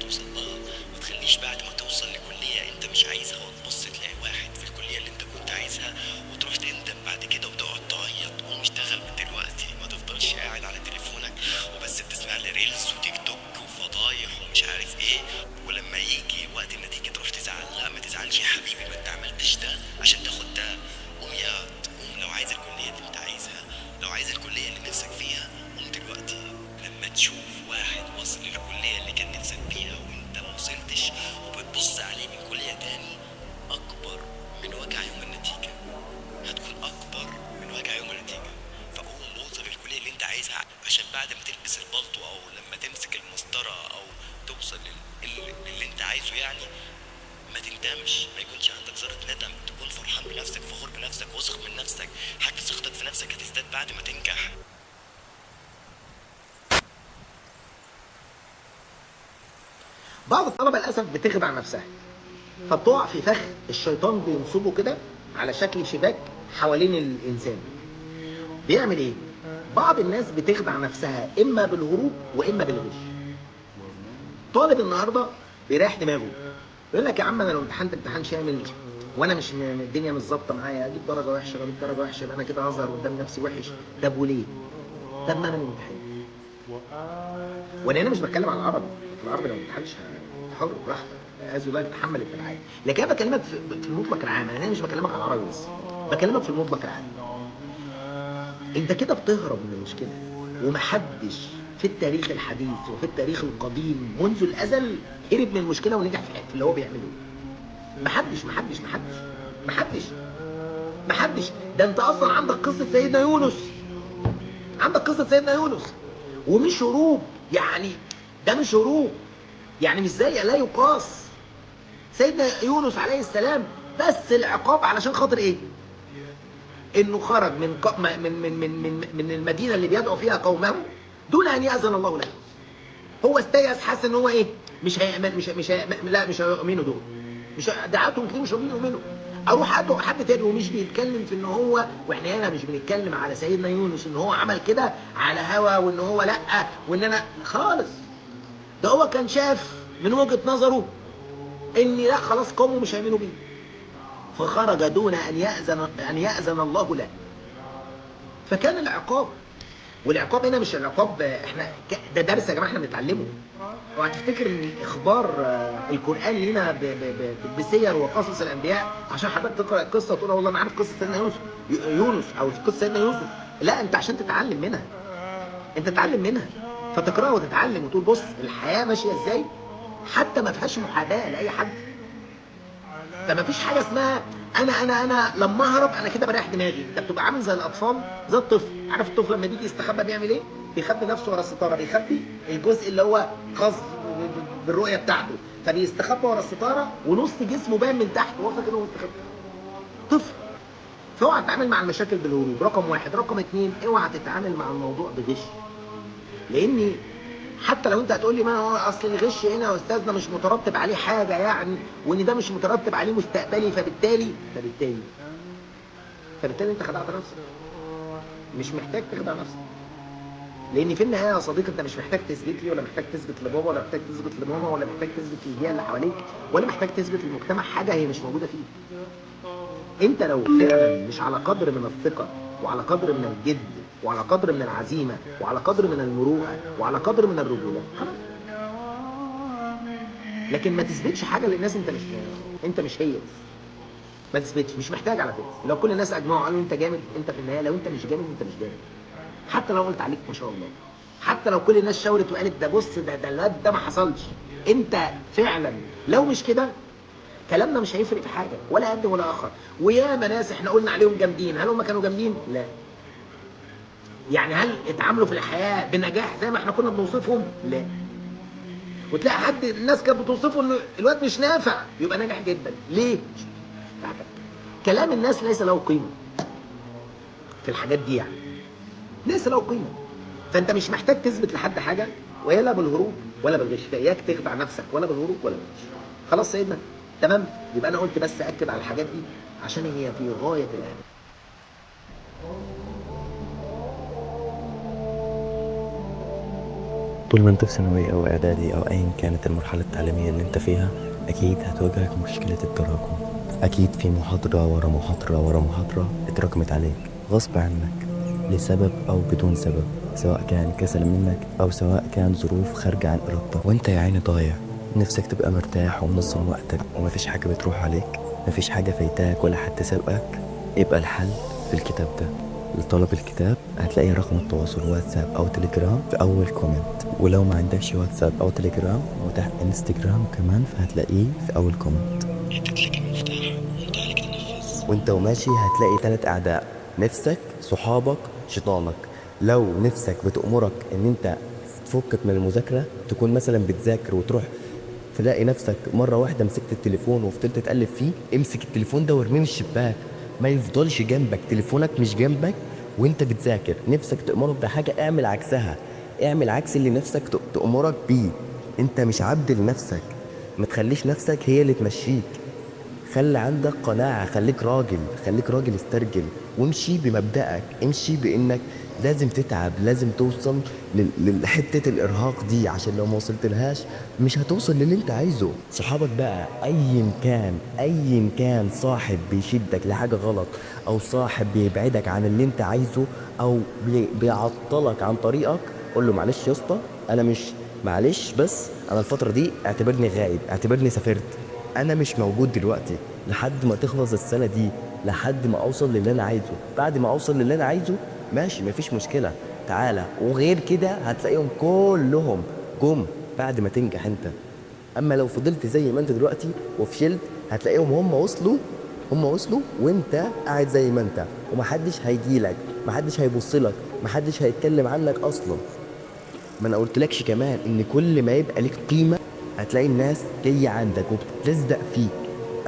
توصل لها. ما تخليش بعد ما توصل لكلية انت مش عايزها وتبص تلاقي واحد في الكلية اللي انت كنت عايزها وتروح تندم بعد كده وتقعد تعيط. قوم اشتغل من دلوقتي، ما تفضلش قاعد على تليفونك وبس بتسمع لي reels وتيك توك وفضايح ومش عارف ايه، ولما يجي وقت النتيجة تروح تزعل. لا ما تزعلش يا حبيبي، ما انت عملتش ده عشان تاخد ده. قوم يا قوم، لو عايز الكلية اللي انت عايزها، لو عايز الكلية اللي نفسك فيها، قوم دلوقتي. لما تشوف واحد وصل للكلية اللي كان نفسك فيها وانت ما وصلتش وبتبص عليه من كلية تاني، اكبر من وجع يوم النتيجة، هتكون اكبر من وجع يوم النتيجة. فقوم وصل للكلية اللي انت عايزها، عشان بعد ما تلبس البلطو او لما تمسك المسطرة او توصل للي انت عايزه، يعني ما تندمش، ما يكونش عندك ذرة ندم، تكون فرحان بنفسك، فخور بنفسك، واثق من نفسك. حتى ثقتك في نفسك هتزداد بعد ما تنجح. بعض الطلبة للأسف بتخدع نفسها، فبتقع في فخ الشيطان بينصبه كده على شكل شباك حوالين الإنسان. بيعمل إيه؟ بعض الناس بتخدع نفسها إما بالهروب وإما بالغش. طالب النهارده بيريح دماغه، يقول لك يا عم أنا لو امتحنت امتحان شامل وأنا مش الدنيا مش ظابطة معايا، أجيب درجة وحشة، أجيب درجة وحشة، يبقى أنا كده هظهر قدام نفسي وحش. طب وليه؟ طب ما أنا الامتحان. وأنا هنا مش بتكلم على العربي، في العربي لو ما امتحنتش حر براحتك، as you like، تحمل التبعات. لكن انا بكلمك في المطلق العام، انا مش بكلمك على العربي بس، بكلمك في المطلق العام. انت كده بتهرب من المشكلة، ومحدش في التاريخ الحديث وفي التاريخ القديم منذ الازل هرب من المشكلة ونجح في اللي هو بيعمله. محدش محدش محدش محدش محدش. ده انت اصلا عندك قصة سيدنا يونس، عندك قصة سيدنا يونس، ومش هروب، يعني ده مش هروب، يعني مش زي لا يقاس. سيدنا يونس عليه السلام بس العقاب علشان خاطر ايه؟ انه خرج من من من من من من المدينة اللي بيدعو فيها قومه دون ان يأذن الله له. هو استيأس، حس ان هو ايه؟ مش هيأمن، مش مش لا مش هيؤمنوا دول، مش دعوتهم كتير مش راضيين يؤمنوا، اروح ادعو حد تاني. ومش بيتكلم في ان هو، واحنا هنا مش بنتكلم على سيدنا يونس ان هو عمل كده على هوا وان هو لا وان انا خالص، ده هو كان شاف من وجهة نظره ان لا خلاص قومه مش هيؤمنوا بيه، فخرج دون ان يأذن الله له. فكان العقاب، والعقاب هنا مش العقاب، احنا ده درس يا جماعة احنا بنتعلمه. اوعى تفتكر ان اخبار القران لينا بسير وقصص الانبياء عشان حضرتك تقرا القصة وتقول والله انا عارف قصة سيدنا يونس او قصة سيدنا يوسف. لا، انت عشان تتعلم منها، انت تتعلم منها، فتقراها وتتعلم وتقول بص الحياة ماشية ازاي، حتى ما فيهاش محاباة لاي حد. فما فيش حاجة اسمها انا انا انا لما اهرب انا كده بريح دماغي. انت بتبقى عامل زي الاطفال، زي الطفل. عارف الطفل لما بيجي يستخبى بيعمل ايه؟ بيخبي نفسه ورا الستارة، بيخبي الجزء اللي هو خاص بالرؤية بتاعته، فبيستخبى ورا الستارة ونص جسمه باين من تحت وهو فاكر انه مستخبي. طفل. فاوعى تتعامل مع المشاكل بالهروب، رقم واحد. رقم اتنين، اوعى تتعامل مع الموضوع بغش، لاني حتى لو انت هتقول لي ما هو اصل الغش هنا يا استاذنا مش مترتب عليه حاجة يعني، وان ده مش مترتب عليه مستقبلي، فبالتالي فبالتالي فبالتالي انت خدعت نفسك. مش محتاج تخدع نفسك، لان في النهاية يا صديقي انت مش محتاج تثبت لي، ولا محتاج تثبت لبابا، ولا محتاج تثبت لماما، ولا محتاج تثبت للبيئة اللي حواليك، ولا محتاج تثبت للمجتمع حاجة هي مش موجودة فيه. انت لو فعلا مش على قدر من الثقة وعلى قدر من الجد وعلى قدر من العزيمة وعلى قدر من المروءة وعلى قدر من الرجولة، خلاص. لكن ما تثبتش حاجة للناس انت مش هي. ما تثبتش، مش محتاج على فكرة. لو كل الناس اجمعوا قالوا انت جامد، انت في النهاية لو انت مش جامد انت مش جامد. حتى لو قلت عليك ما شاء الله، حتى لو كل الناس شاورت وقالت ده بص ده الواد ده ما حصلش، انت فعلا لو مش كده كلامنا مش هيفرق في حاجة، ولا قد ولا اخر. وياما ناس احنا قلنا عليهم جامدين، هل هم كانوا جامدين؟ لا. يعني هل اتعاملوا في الحياة بنجاح زي ما احنا كنا بنوصفهم؟ لا. وتلاقي حد الناس كانت بتوصفه انه الواد مش نافع، يبقى ناجح جدا. ليه؟ كلام الناس ليس له قيمة في الحاجات دي، يعني ليس له قيمة. فانت مش محتاج تثبت لحد حاجة، ولا بالهروب ولا بالغش. فاياك تخدع نفسك ولا بالهروب ولا بالغش. خلاص سيدنا، تمام؟ يبقى انا قلت بس اكد على الحاجات دي عشان هي في غاية الاهمية. طول ما انت في ثانوية أو إعدادي أو أيا كانت المرحلة التعليمية اللي انت فيها، أكيد هتواجهك مشكلة التراكم. أكيد في محاضرة ورا محاضرة ورا محاضرة اتراكمت عليك غصب عنك لسبب أو بدون سبب، سواء كان كسل منك أو سواء كان ظروف خارجة عن إرادتك، وانت يا عيني ضايع. نفسك تبقى مرتاح ومنظم وقتك ومفيش حاجة بتروح عليك، مفيش حاجة فايتاك ولا حد سابقك. يبقى الحل في الكتاب ده. لطلب الكتاب هتلاقي رقم التواصل واتساب او تليجرام في اول comment، ولو ما عندكش واتساب او تليجرام متاح انستجرام كمان فهتلاقيه في اول comment. اديت لك المفتاح وانت عليك تنفذ. وانت وماشي هتلاقي 3 اعداء: نفسك، صحابك، شيطانك. لو نفسك بتأمرك ان انت تفكك من المذاكرة، تكون مثلا بتذاكر وتروح تلاقي نفسك مرة واحدة مسكت التليفون وفضلت تقلب فيه، امسك التليفون ده وارميه من الشباك، ما يفضلش جنبك، تليفونك مش جنبك وانت بتذاكر. نفسك تأمرك بحاجة اعمل عكسها، اعمل عكس اللي نفسك تأمرك بيه. انت مش عبد لنفسك، ما تخليش نفسك هي اللي تمشيك. خلي عندك قناعة، خليك راجل، خليك راجل، استرجل وامشي بمبدأك، امشي بانك لازم تتعب، لازم توصل لحتة الارهاق دي، عشان لو ما وصلت لهاش مش هتوصل للي انت عايزه. صحابك بقى ايا كان صاحب بيشدك لحاجة غلط، او صاحب بيبعدك عن اللي انت عايزه، او بيعطلك عن طريقك، قول له معلش يا اسطى، انا مش معلش، بس انا الفترة دي اعتبرني غايب، اعتبرني سافرت، انا مش موجود دلوقتي لحد ما تخلص السنة دي، لحد ما اوصل للي انا عايزه. بعد ما اوصل للي انا عايزه ماشي، مفيش مشكلة، تعالى. وغير كده هتلاقيهم كلهم جم بعد ما تنجح انت. اما لو فضلت زي ما انت دلوقتي وفشلت، هتلاقيهم هم وصلوا وانت قاعد زي ما انت، ومحدش هيجيلك، محدش هيبصلك، محدش هيتكلم عنك اصلا. ما انا قلتلكش كمان ان كل ما يبقى ليك قيمة هتلاقي الناس جاية عندك وبتلزق فيك.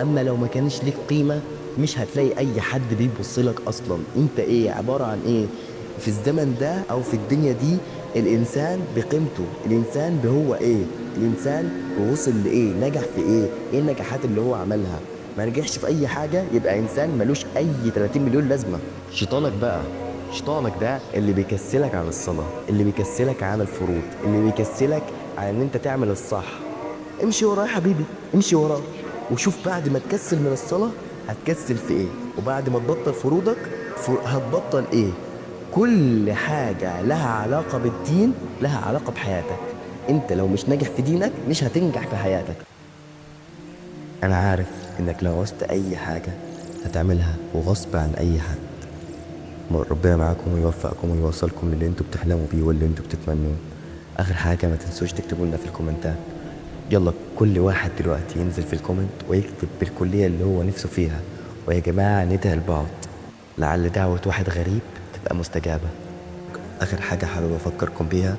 اما لو ما كانش ليك قيمة مش هتلاقي اي حد بيبصلك اصلا. انت ايه؟ عبارة عن ايه في الزمن ده او في الدنيا دي؟ الانسان بقيمته، الانسان بهو ايه، الانسان بوصل لايه، نجح في ايه، ايه النجاحات اللي هو عملها. ما نجحش في اي حاجة يبقى انسان ملوش اي 30 مليون لازمة. شيطانك بقى، شيطانك ده اللي بيكسلك عن الصلاة، اللي بيكسلك عن الفروض، اللي بيكسلك عن ان انت تعمل الصح. امشي وراه يا حبيبي، امشي وراه، وشوف بعد ما تكسل من الصلاة هتكسل في ايه، وبعد ما تبطل فروضك هتبطل ايه. كل حاجة لها علاقة بالدين لها علاقة بحياتك. انت لو مش ناجح في دينك مش هتنجح في حياتك. انا عارف انك لو عوزت اي حاجة هتعملها وغصب عن اي حد. ربنا معاكم ويوفقكم ويوصلكم للي انتوا بتحلموا بيه واللي انتوا بتتمنوه. اخر حاجة ما تنسوش تكتبوا لنا في الكومنتات. يلا كل واحد دلوقتي ينزل في ال comment ويكتب بالكلية اللي هو نفسه فيها. ويا جماعة ندعي لبعض لعل دعوة واحد غريب تبقى مستجابة. آخر حاجة حابب أفكركم بيها،